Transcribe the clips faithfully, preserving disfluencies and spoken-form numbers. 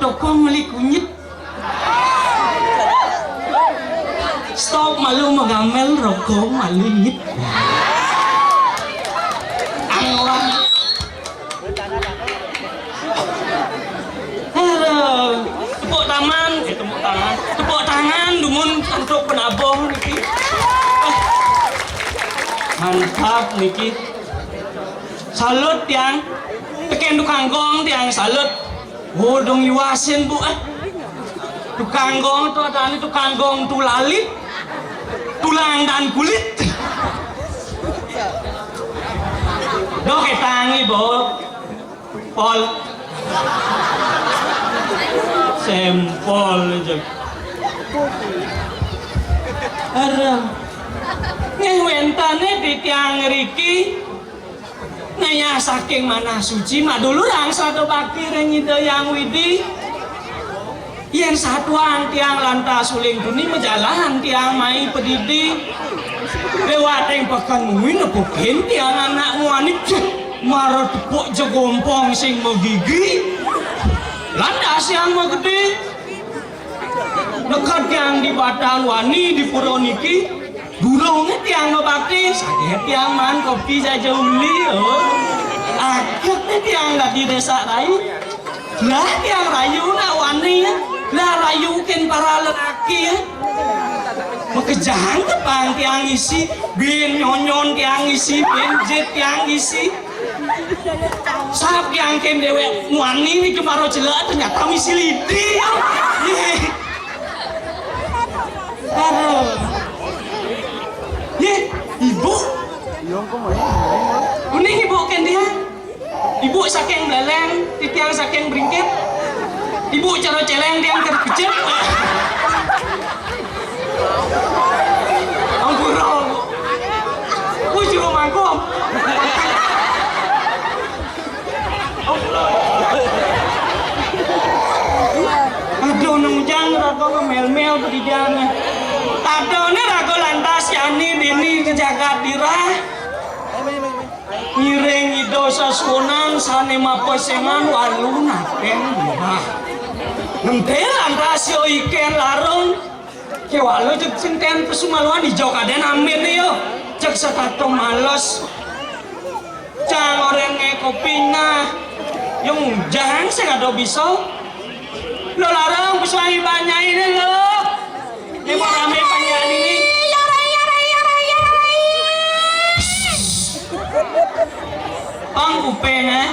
Toko meli kunyit. Stop malu magamel, roko malu nyit. Alah. Aduh, tepuk tangan, eh, tepuk tangan. Tepuk tangan dumun antuk penabuh niki. Mantap niki. Salut tiang. Tekén tukang gong tiang salut. Oh, dong iwasin, Bu, eh. Tukang gong to adané tukang gong tulalit, tulang dan kulit. Doh, ketang, Bu. Pol. Sempol aja. Aduh. Ning wéntené di tiang ngriki. Ngayah saking manah suci, madulurang srada bakti ring Ida Hyang Widhi. Yén satuan tiang lantas uling tuni, majalan tiang mai padidi. Liwat ring peken muin nepukin tiang anak muani, céh, mara tepuk jegompong sing magigi. Lantas tiang magedi. Neked tiang di Batan Wani di pura niki, durung tiang mabakti, saget tiang maan kopi jaja uli, oh. Aget tiang dadi désak rai. Lah tiang rayu nak wani, lah rayu kén para lelaki. Makejang tepang tiang isi, bin nyonyon tiang isi, bin jit tiang isi. Sap yang kén déwék muani niki mara celek, ternyata misi lidi. Yé. Aduh. Yé, Ibu. Uning Ibu kén dia. Ibu saking Bléléng, titiang saking Bringkit. Ibu cara céléng, tiang cara kecil. Ampura. Ku juru mangkum. Aduh, nang jang raga ngemel-mel tu di jana. Tadone raga lantas yani dini ka jagat dirah. Ngiring Ida Sasuhunan sane mapesengan walu naken dirah. Ngentil lantas yo iken larung. Kéwala jeg sing ten pesumaluan ijo kaden amitne yo. Jeg setata males. Cang orenge kopi nah. Yo ngujang sing ada bisa. Lo larang pesuangi banyaine lo. Ini mau rame panjang ini. Yo rai, yo rai, yo rai, yo rai. Pang kuping, eh.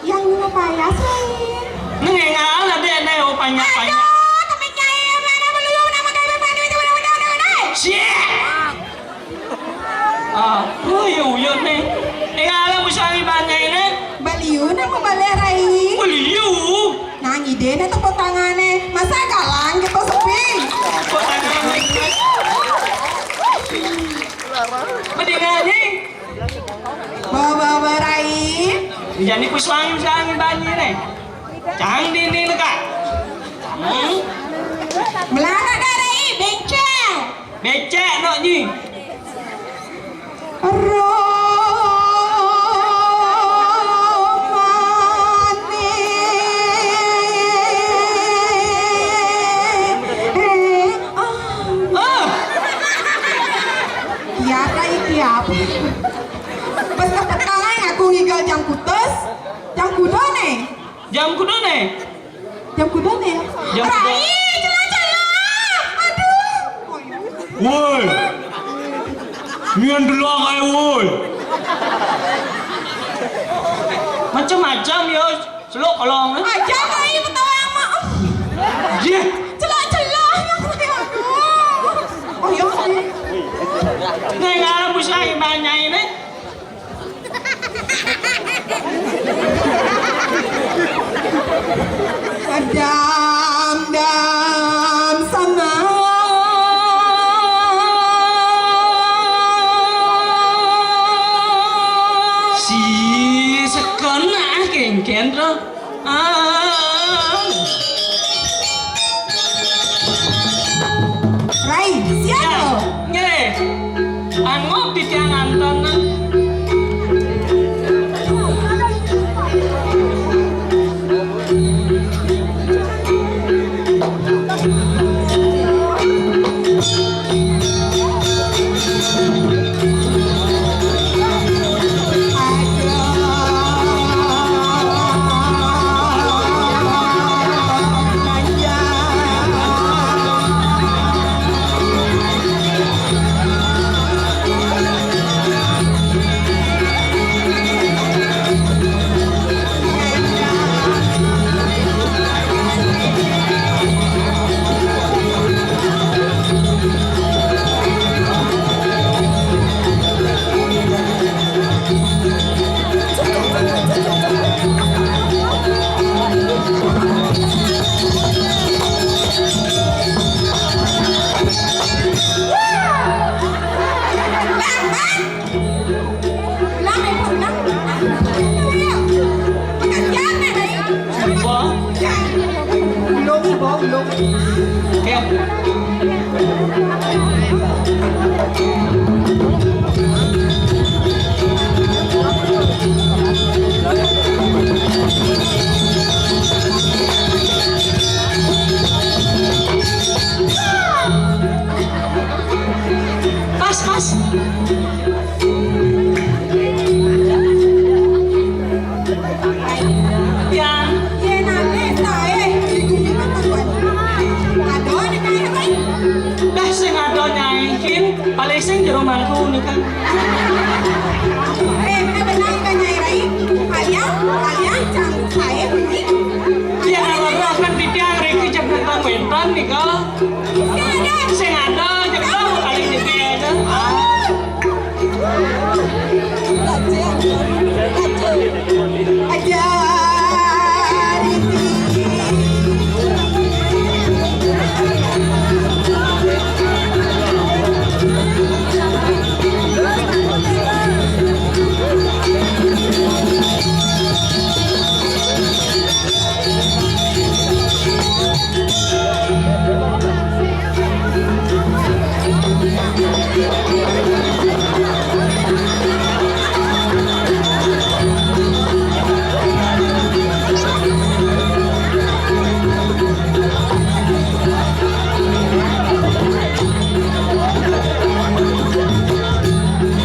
Yang lima payas lain. Neng engal ada ne, oh, panjang-panjang. Aduh, temen nyai mana belum nama gawe mana itu mana mana mana. Cie. Ah, uyuh, uyuh ne. Engal busangi banyak ini. Beliau nama balai rai. Beliau. Nang ide ne tepuk tangane. Masa galang gitu sepi. Tepuk tangan. Bedingan ni. Bawa-bawa rai. Jani pusuang sang banyi ne. Cang dini neka. Hmm? Melana dah rai, becek. Becek nok ji. Roh manis. Ah. Iya, Kak, iki apa? Pas kepetangan aku ngigal jam kutus, jam kuda nih. Jam kuda nih. Jam kuda nih. Jam kuda. Rai, celah-celah. Aduh. Woi. Nian delok ae, woi. Macam-macam ya. Seluk kolong, eh? Aja kai petawa ama. Jih. Celak-celak ya, aduh. Oh, ya, sih. Ning alam usah banyak ini. Adam, dam, sama. Si sekena kengken tu. Ah. Rai, siap lo. Nggih. Anu, titiang anton, nah. Pas, pas. Yang. Yén ané saé, adoh né Nyai Rai. Dah sing adoh Nyai Kin, paling sing jero mangku nika. Eh, benar-benar kan Nyai Rai. Kalian, kalian jang saé beli. Yang adoh kan titiang riki jam tentang wénten nika. Sing ada, jebol kali jebol. Ah. Aja.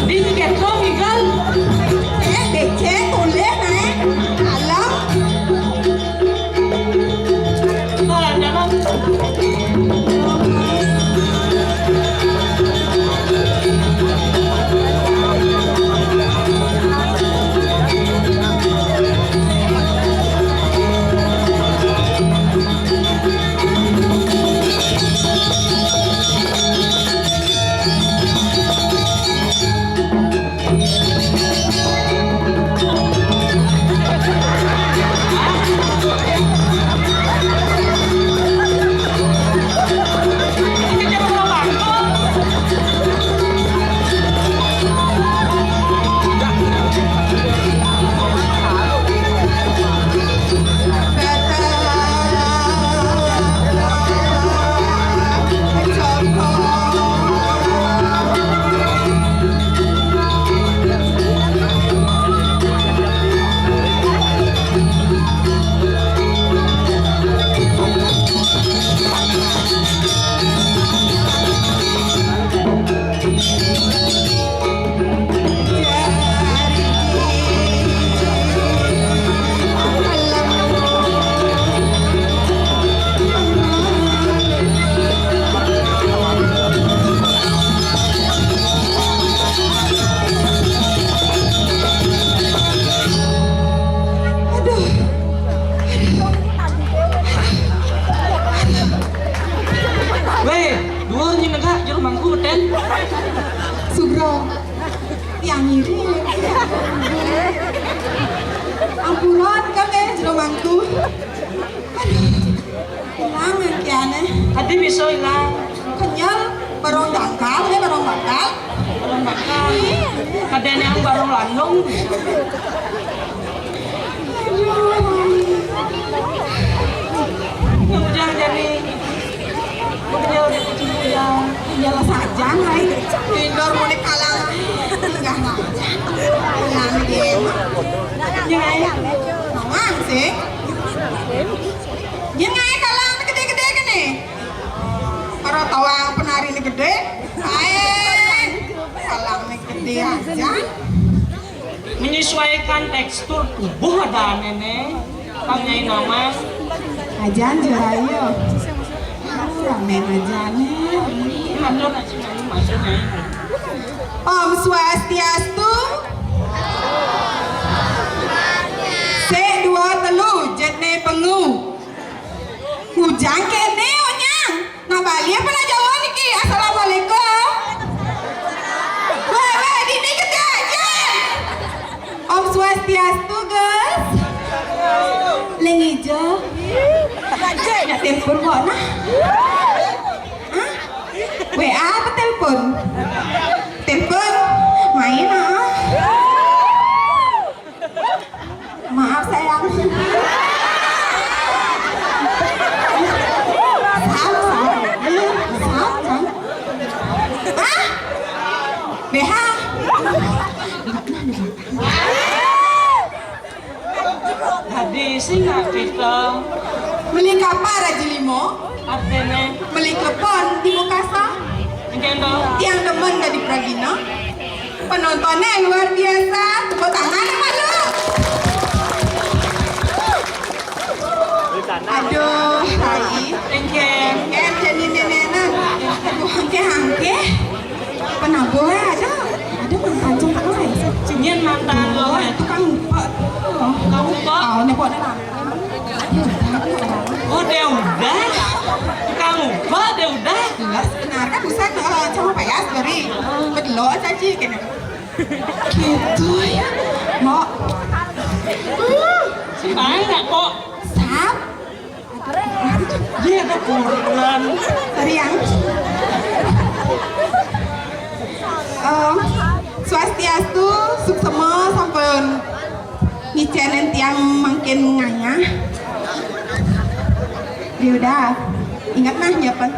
Di tiket lo, Miguel. Eh, becek, boleh, naik. Alam. Wéh, duur nyén negak jero mangku beten. Sugro. Tiang iri. Ampuran kan, eh, jero mangku. Aduh, ilang kiané. Adi bisa ilang. Kenyel, barong dangkal, eh, barong bakal. Barong bakal. Kadén yang barong landung. Aduh. Ngujang jadi. Ngujang jadi. Iyalah saja, lain. Tindor mau dikalang. Enggak, enggak. Yang dia. Nyai. Mawang sih. Nyai kalang gedé-gedé kéné. Para tawang penari ini gedé. Aé. Kalang ini gedé aja. Menyesuaikan tekstur tubuh ada nenek. Pang Nyai Namang. Ajan jero ayo. Aduh, ramén ajané. Matur, matur, Nyai. Om Swastiastu. Sik, dua, telu, jét né pengu. Ngujang kéné, Onyang. Nah, Bali apa nah Jawa niki? Assalamualaikum. Wéh, wéh, dini gedé aja. Om Swastiastu, Gus. Leng ijo. Ya, telepon kok, nah. Hah? W A apa telepon? Telepon. Main, ah. Maaf, sayang. Meli kapa Raji Limo? Artine? Meli klepon di muka sang? Engken to. Tiang demen dadi pragina. Penontonnya luar biasa. Tepuk tangan ya, Pak Lu. Aduh, Rai. Engken. Engken jadi nenenan. Aduh, hangke-hangke. Penabuh ya, ada. Ada mantan cuma Rai. Nyen mantan lo, eh. Tukang upek. Tukang upek? Oh, nyebut mantan. Oh, dia udah. Tukang upek, dia udah. Jelas, benar kan? Buset, eh, cuma payas, beri. Bedelo aja, Ci, kena. Gitu ya. Mau. Mana kok? Sap. Dia ada kurang. Riang. Em, Swastiastu, suksema sampun ngicenin tiang mangkin ngayah. Dia udah ingat nah nyiapin.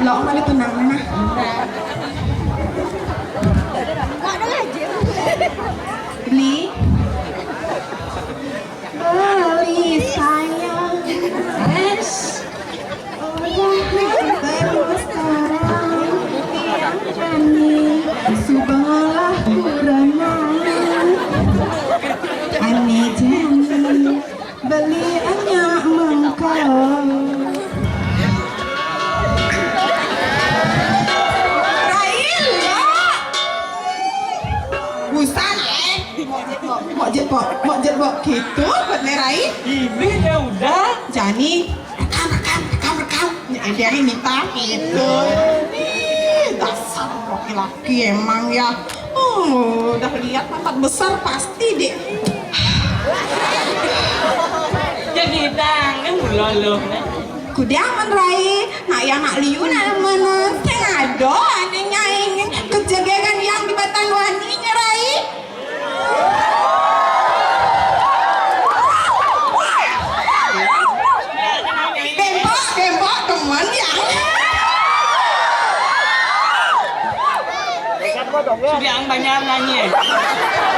Lo mana tunang mana? Beli. Beli sayang. Yes. Udah terus terang, tiang jani, subalah kurangan. Ane jani, beli anyak mengko. Rai lo. Busan, eh. Mok jet, mok, mok jet, mok, mok jet, mok. Gitu, buat Rai. Ini dia udah. Jani, rekam, rekam, rekam, rekam. Ya, dia ini minta gitu. Ih, dasar laki-laki emang ya. Oh, udah lihat pantat besar pasti deh. Jadi tangan mulu lo. Kudiang men Rai, nak yang nak liu nak mana? Sing ada ane nyai kejegegan yang di Batan Wani nya Rai. Tembak, tembak, teman yang. Sudah banyak nanya.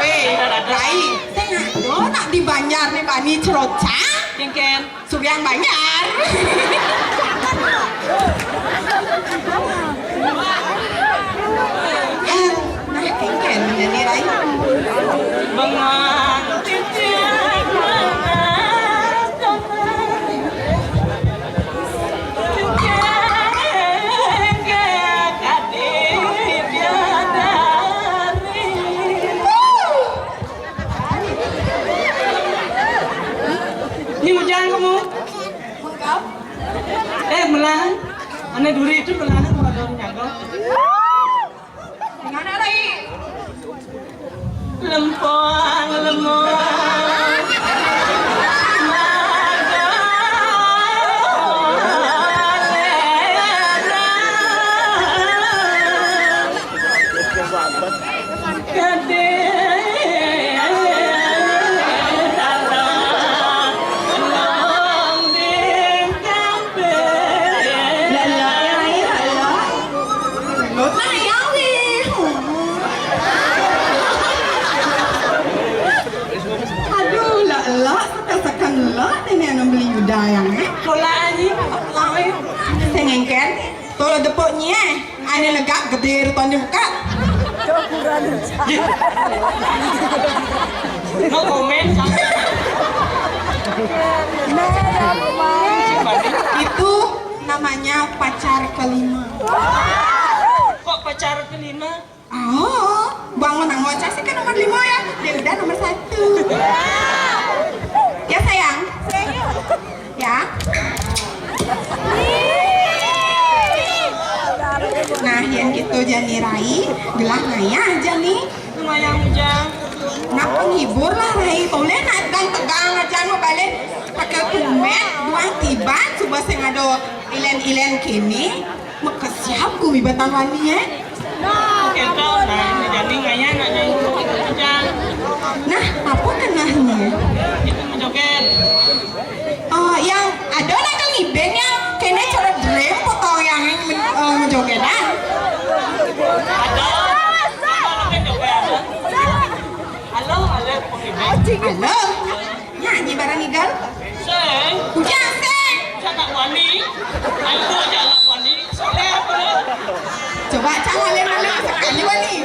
Weh, Rai, sing ada nak di Banjar ni bani ceroca. Kengken. Sugihan Banjar. Eh, nah, kengken menjadi lain. Bengong. Ni ujang kamu? Eh, melah. Ane duri itu melah, kalau ada orang nyangkau. Dengan lagi. Lempang, lempang. Aduh, lah, lah, sekan-sekan lah, ini yang beli Yuda yang, eh. Pola aja, pola, eh. Sing engken. Tolo depok nyi, eh. Ane legak gede ruton di muka. No comment. Itu namanya pacar kelima. Kok pacar kelima? Oh, bangun angoca sih kan nomor lima ya. Dia udah nomor satu. Ya sayang. Ya. Nah, yang gitu jani Rai, gelah ngayah jani. Lumayan hujan. Nah, penghibur lah Rai. Toleh nak tegang-tegang aja nu balik pakai kumet, buang tiban, coba sing ada ilen-ilen kini. Makasiab gumi Batan Wani, eh. Oke, to, nah, ini jani ngayah nak nyanyi aja. Nah, apa kenahnya? Itu menjoget. Oh, yang ada nak kang Iben yang kene cara drem potong yang men, eh, menjogetan. Ada. Halo, halo, Kang Iben. Halo. Ya, Kan? Sing. Ujang, sing. Jangan wani. Ayo, jangan wani. Sudah, apa? Coba cak malin-malin sekali wani.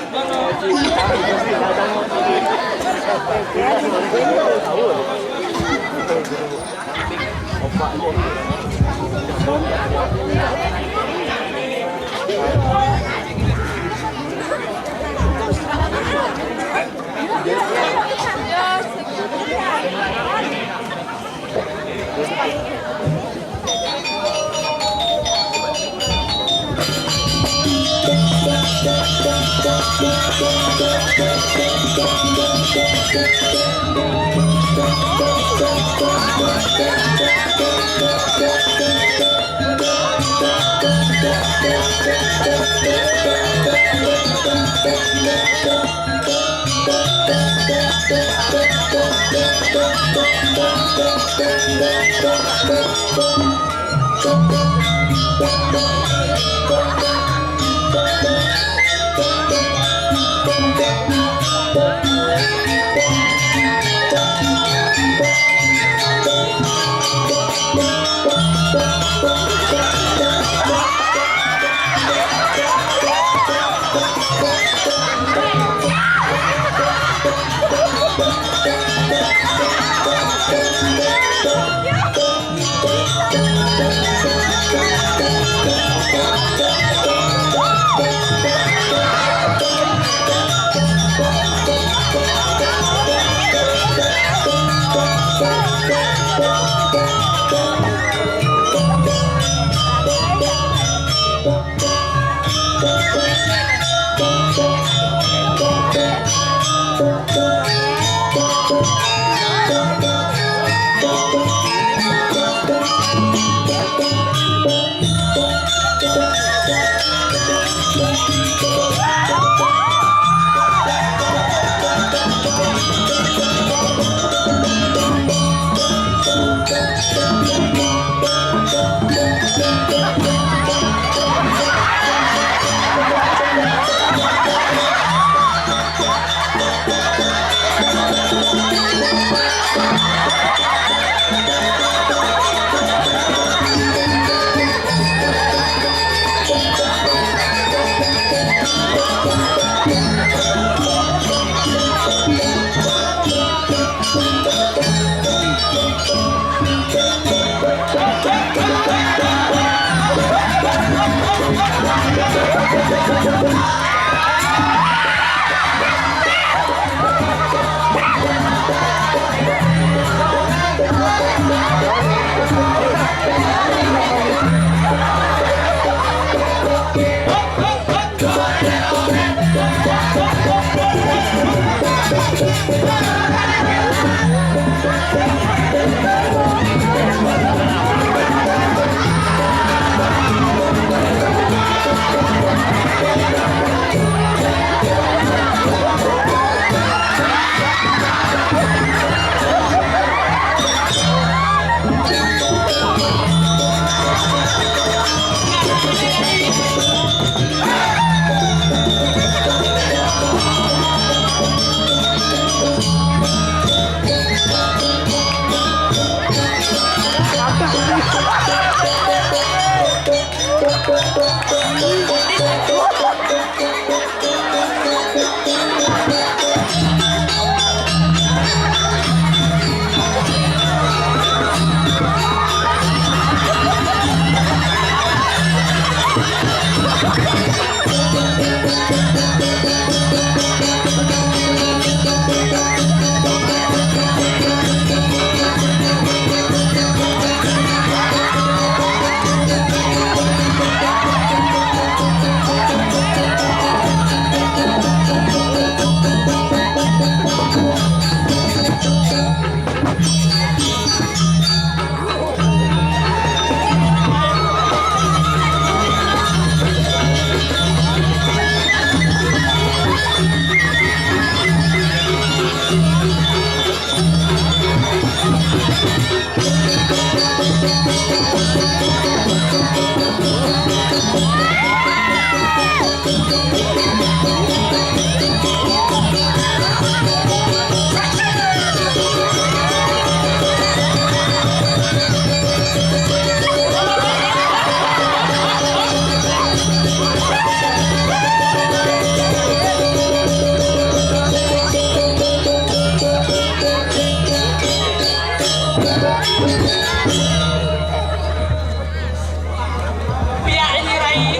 Piye ini, Rai?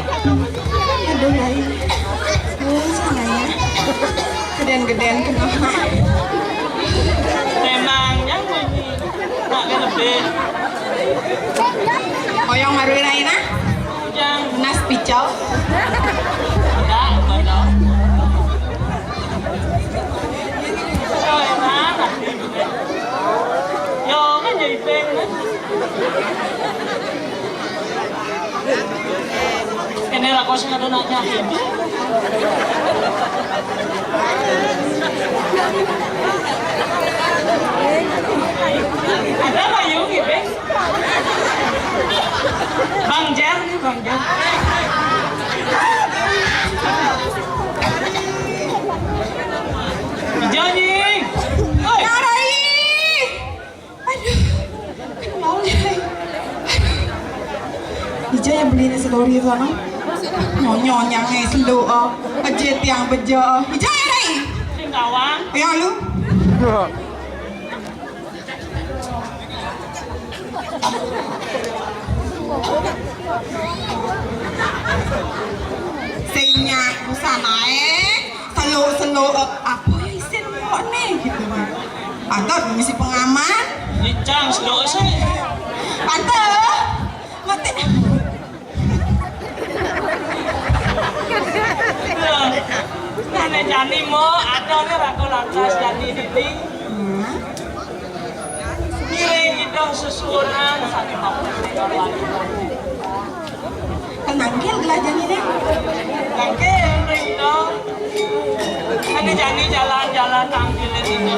Aduh, Rai. Ini sananya. Gedén-gedén kenapa? Memangnya ini. Nak lebih. Oyong marui Rai nah. Ujang. Nas picau. Tidak, benar. Yo, enak. Yo, kan jadi peng, kan? Ini lah, kau sing ada nanya. Ada lah, yuk, gitu. Bang Jer nih, Bang Jer. Janji. Oi. Narai. Aduh, kenal ya. Ija yang beli ini sedori sana. Nyonyong yang ngai selu, oh. Aja tiang beja, oh. Ija ya, Rai. Singkawang. Ya, lu. Sing nyak usah naik, seluk-seluk, eh, apa ya isin kok nih gitu kan. Patut misi pengaman. Icang seluk sih. Patut. Mati. Nah, nek jani mo ada nih raga lantas jani dini. Hmm. Ngiring kita sesuunan satu. Nangkil gelah jani deh. Nangkil, ring dong. Ada jani jalan-jalan nangkil ini.